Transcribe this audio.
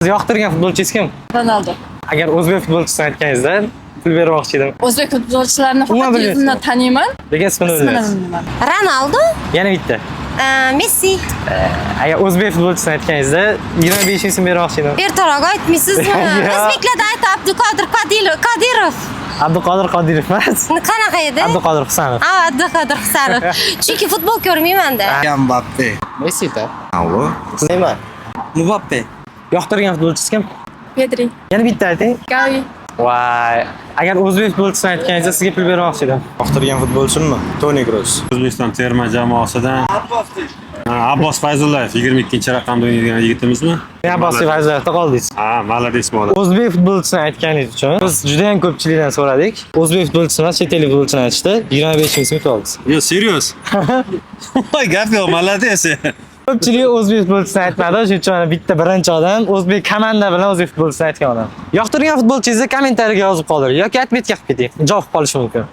Siz yoqtirgan futbolchingiz kim? Ronaldo. Agar o'zbek futbolchisini aytganingizda pul bermoqchi edim. O'zbek futbolchilarini Umuman faqat bilmaysizmi? yuzimdan taniyman, Lekin ismini ismini bilmaysiz. bilmayman. Ronaldo, Yana bitta. Messi. Agar o'zbek futbolchisini aytganingizda 25 ming so'm bermoqchi edim. Ertaroq aytmaysizmi? Yo'q. O'zbeklarda aytdi Abduqodir Qodirov. Abduqodir Qodirov emas. Qanaqa edi? Abduqodir Husanov. Ha, Abduqodir Husanov. Chunki futbol ko'rmayman-da. Mbappe. Messi-da. Ronaldo. Neymar. Mbappe. Yoqtirgan futbolchingiz kim? Pedri, Yana bitta ayting. Gavi, Voy, agar o'zbek futbolchisini aytganingizda sizga pul bermoqchi edim. Yoqtirgan futbolchimmi? Toni Kroos. O'zbekiston terma jamoasidan Abbos Fayzullayev 22 raqamda o'ynaydigan yigitimizmi? Men Abbos Fayzullayevda qoldingiz. Ha, молодец bola. O'zbek futbolchisini aytganingiz uchun biz juda ham ko'pchilikdan so'radik. O'zbek futbolchisi emas, chet ellik futbolchini aytishdi. 25 ming so'm yutib oldingiz. Yo, serios? Gap yo'q, молодец. Ko'pchilik o'zbek futbolchisini aytmadi, shuning uchun mana bitta birinchi odam o'zbek komanda bilan o'zbek futbolchisini aytgan odam. Yoqtirgan futbolchingizni kommentariyaga yozib qoldiring yoki отметка qilib keting. Javob qolishi mumkin.